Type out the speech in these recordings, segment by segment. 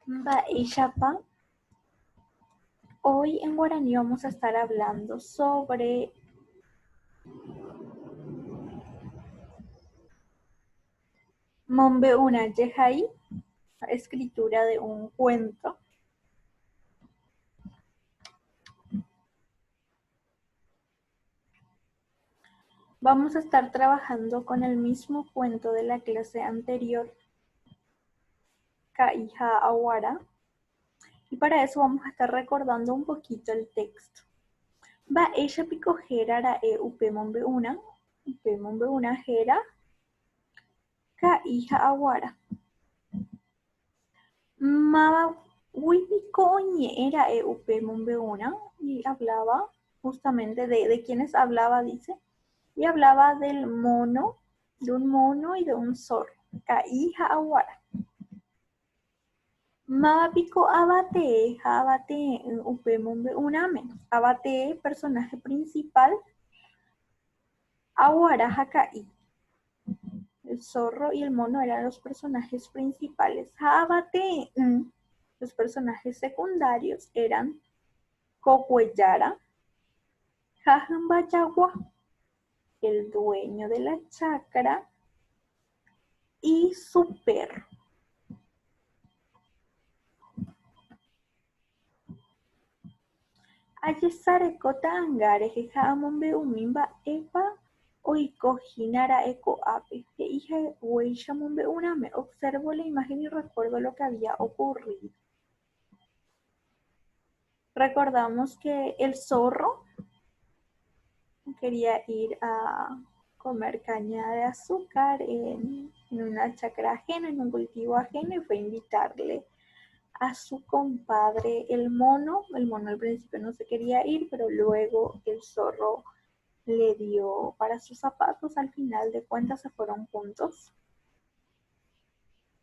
Mba'éichapa? Hoy en guaraní vamos a estar hablando sobre Mombe'urã jehai, escritura de un cuento. Vamos a estar trabajando con el mismo cuento de la clase anterior, Ka'i ha Aguara, y para eso vamos a estar recordando un poquito el texto. Mba'éicha piko héra ra'e upe mombe'urã? Upe mombe'urã héra Ka'i ha Aguara. Mávagui piko oñe'ẽ ra'e upe mombe'urã? Y hablaba justamente de, de quienes hablaba, dice. Y hablaba del mono, de un mono y de un zorro. Ka'i ha aguara. Máva piko avatee ha avatee'ỹ upe mombe'urãme? Avatee, personaje principal, Aguara ha ka'i. El zorro y el mono eran los personajes principales. Ha avatee'ỹ, los personajes secundarios eran Kokuejára ha Hymbajagua, el dueño de la chacra y su perro. Ajesareko ta'anga rehe ha amombe'umi mba'épa oiko hína ra'e ko'ápe, he'i haguéicha mombe'urãme. Observo la imagen y recuerdo lo que había ocurrido. Recordamos que el zorro quería ir a comer caña de azúcar en, en una chacra ajena, en un cultivo ajeno, y fue a invitarle a su compadre el mono. El mono al principio no se quería ir, pero luego el zorro le dio para sus zapatos. Al final de cuentas se fueron juntos.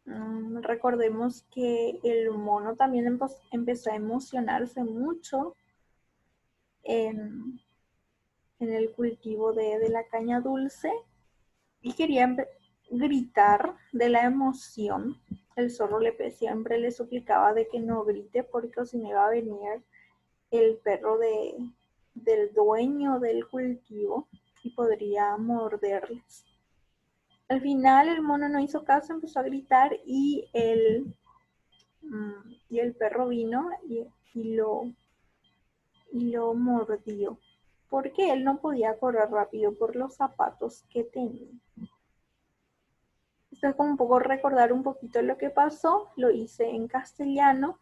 Mm, recordemos que el mono también empezó a emocionarse mucho en, el cultivo de, la caña dulce y quería gritar de la emoción. El zorro le, siempre le suplicaba de que no grite porque si no iba a venir el perro de, del dueño del cultivo y podría morderles. Al final el mono no hizo caso, empezó a gritar y el, mm, y el perro vino y, lo, y lo mordió, porque él no podía correr rápido por los zapatos que tenía. Esto es como un poco recordar un poquito lo que pasó, lo hice en castellano.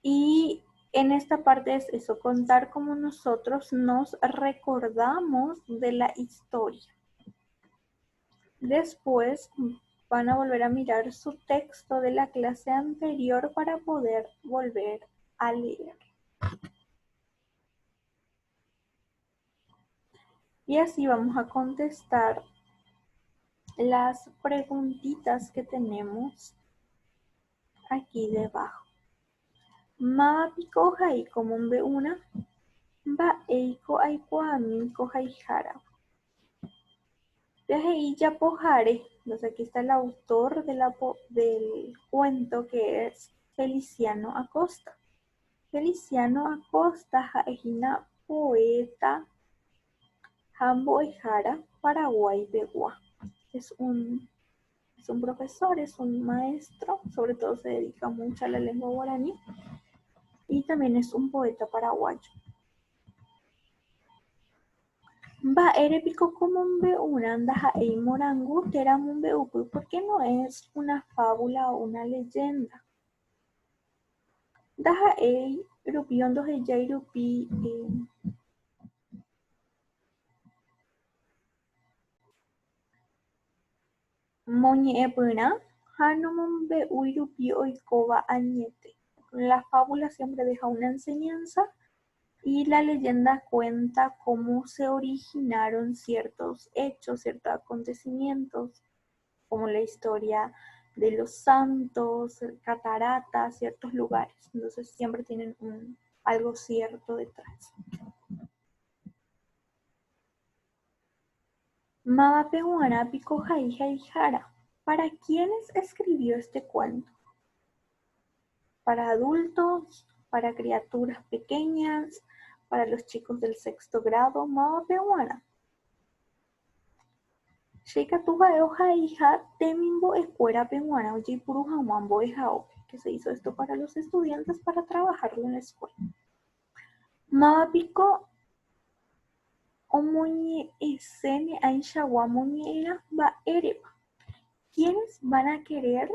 Y en esta parte es eso, contar cómo nosotros nos recordamos de la historia. Después van a volver a mirar su texto de la clase anterior para poder volver a leer. Y así vamos a contestar las preguntitas que tenemos aquí debajo. Máva piko ohai ko mombe'urã? Mba'éiko aikuaami ko haihára. Pe he'i japohare, entonces aquí está el autor de la, del cuento que es Feliciano Acosta. Feliciano Acosta ha'ehína poeta ha mbo'ehára Paraguay pegua. Es un, es un profesor, es un maestro, sobre todo se dedica mucho a la lengua guaraní y también es un poeta paraguayo. Mba'ére piko ko mombe'urã ndaha'éi morangu térã mombe'upy porque no es una fábula o una leyenda. Ndaha'éi rupi o ndohejái rupi Moñe'ẽpyrã ha nomombe'úi rupi oikóva añete. La fábula siempre deja una enseñanza y la leyenda cuenta cómo se originaron ciertos hechos, ciertos acontecimientos, como la historia de los santos, cataratas, ciertos lugares. Entonces siempre tienen un, algo cierto detrás. Mávape g̃uarã piko hai haihára. ¿Para quiénes escribió este cuento? ¿Para adultos? ¿Para criaturas pequeñas? ¿Para los chicos del sexto grado? Mávape g̃uarã. Che ikatu ha'e ohaiha temimbo'ekuérape g̃uarã ojeipuru hag̃ua mbo'ehaópe, que se hizo esto para los estudiantes para trabajarlo en la escuela. Máva piko omoñe'ẽséne ãichagua moñe'ẽrã? Mba'érepa? Quiénes van a querer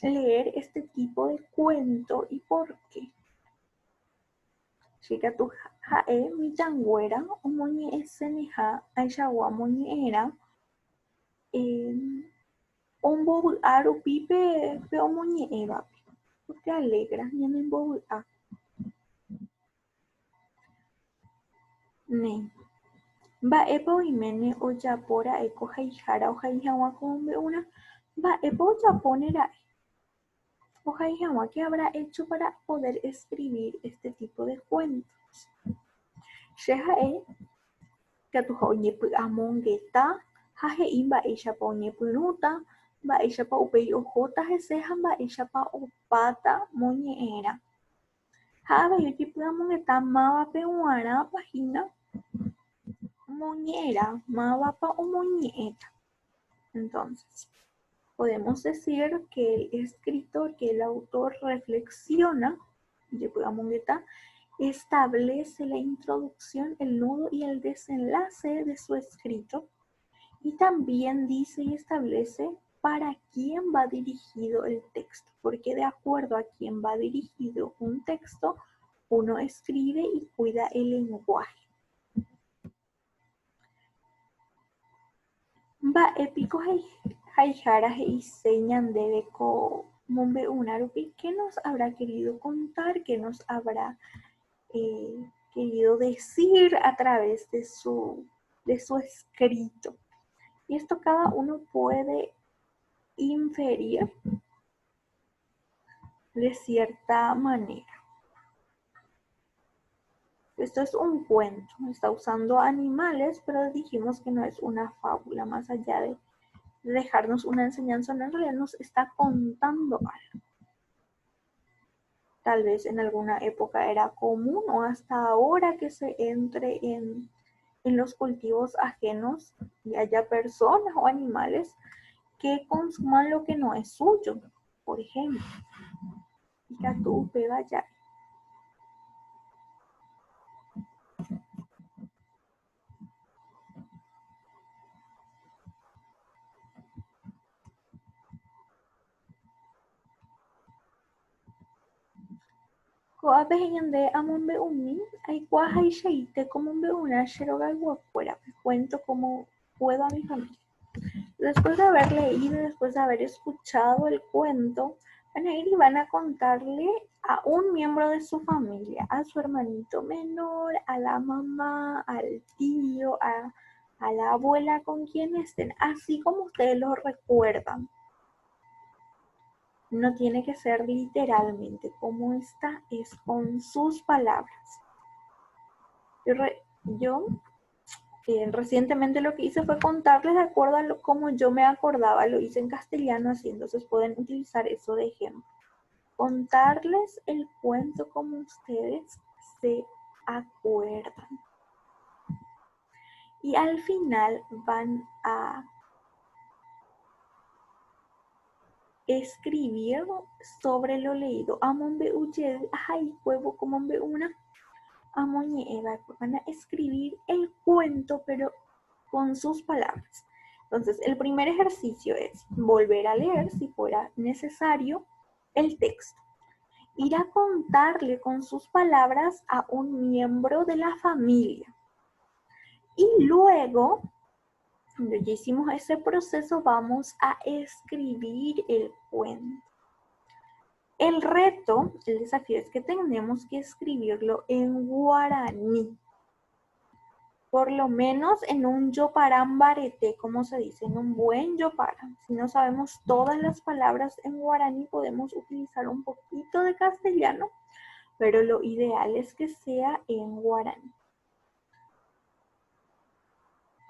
leer este tipo de cuento y por qué? Che katu ha'e mitãnguéra omoñe'ẽseneha ãichagua moñe'ẽrã ombovy'a rupi pe omoñe'ẽvape, porque alegra, ñanembovy'a. Néi. Mba'épa oiméne ojapo ra'e ko haihára ohai hag̃ua ko mombe'urã? Mba'épa ojapóne ra'e? Ohai hag̃ua qué habrá hecho para poder escribir este tipo de cuentos? Che ha'e ikatuha oñepy'amongeta ha he'i mba'éichapa oñepyrũta, mba'éichapa upéi ohóta hese ha mba'éichapa opáta moñe'ẽrã. Ha avei ojepy'amongeta mávape g̃uarãpa hína moñe'ẽrã, mávapa omoñe'ẽta. Entonces, podemos decir que el escritor, que el autor reflexiona, ojepy'amongeta, establece la introducción, el nudo y el desenlace de su escrito y también dice y establece para quién va dirigido el texto, porque de acuerdo a quién va dirigido un texto, uno escribe y cuida el lenguaje. Mba'e piko haihára he'ise ñandéve ko mombe'urã rupi? Qué nos habrá querido contar? Qué nos habrá eh, querido decir a través de su, de su escrito? Y esto cada uno puede inferir de cierta manera. Esto es un cuento, está usando animales, pero dijimos que no es una fábula, más allá de dejarnos una enseñanza, no, en realidad nos está contando algo. Tal vez en alguna época era común o hasta ahora que se entre en, en los cultivos ajenos y haya personas o animales que consuman lo que no es suyo, por ejemplo. Ikatu upéva ja'e. Ko'ápe he'i ñande amombe'umi aikuaahaichaite ko mombe'urã che rogayguakuérape, cuento como puedo a mi familia. Después de haber leído, después de haber escuchado el cuento, van a ir y van a contarle a un miembro de su familia, a su hermanito menor, a la mamá, al tío, a, a la abuela, con quien estén, así como ustedes lo recuerdan. No tiene que ser literalmente como está, es con sus palabras. Yo, eh, recientemente lo que hice fue contarles de acuerdo a lo, como yo me acordaba, lo hice en castellano así, entonces pueden utilizar eso de ejemplo. Contarles el cuento como ustedes se acuerdan. Y al final van a escribir sobre lo leído. Amombe'u jey ahaikuévo ko mombe'urã. Amoñe'ẽ va'ekue. Van a escribir el cuento, pero con sus palabras. Entonces, el primer ejercicio es volver a leer, si fuera necesario, el texto. Ir a contarle con sus palabras a un miembro de la familia. Y luego, cuando ya hicimos ese proceso, vamos a escribir el cuento. El reto, el desafío es que tenemos que escribirlo en guaraní. Por lo menos en un yoparán barete, como se dice, en un buen yoparán. Si no sabemos todas las palabras en guaraní, podemos utilizar un poquito de castellano, pero lo ideal es que sea en guaraní.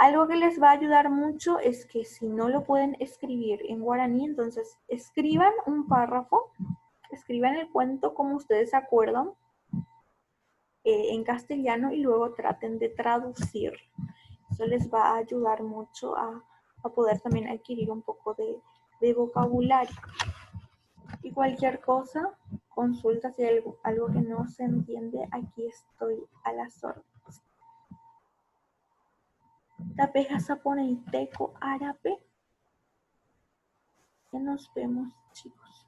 Algo que les va a ayudar mucho es que si no lo pueden escribir en guaraní, entonces escriban un párrafo, escriban el cuento como ustedes se acuerdan en castellano y luego traten de traducir. Eso les va a ayudar mucho a poder también adquirir un poco de vocabulario. Y cualquier cosa, consulta si hay algo que no se entiende, aquí estoy a las órdenes. Tapejasaponeiteko árape. Ya nos vemos, chicos.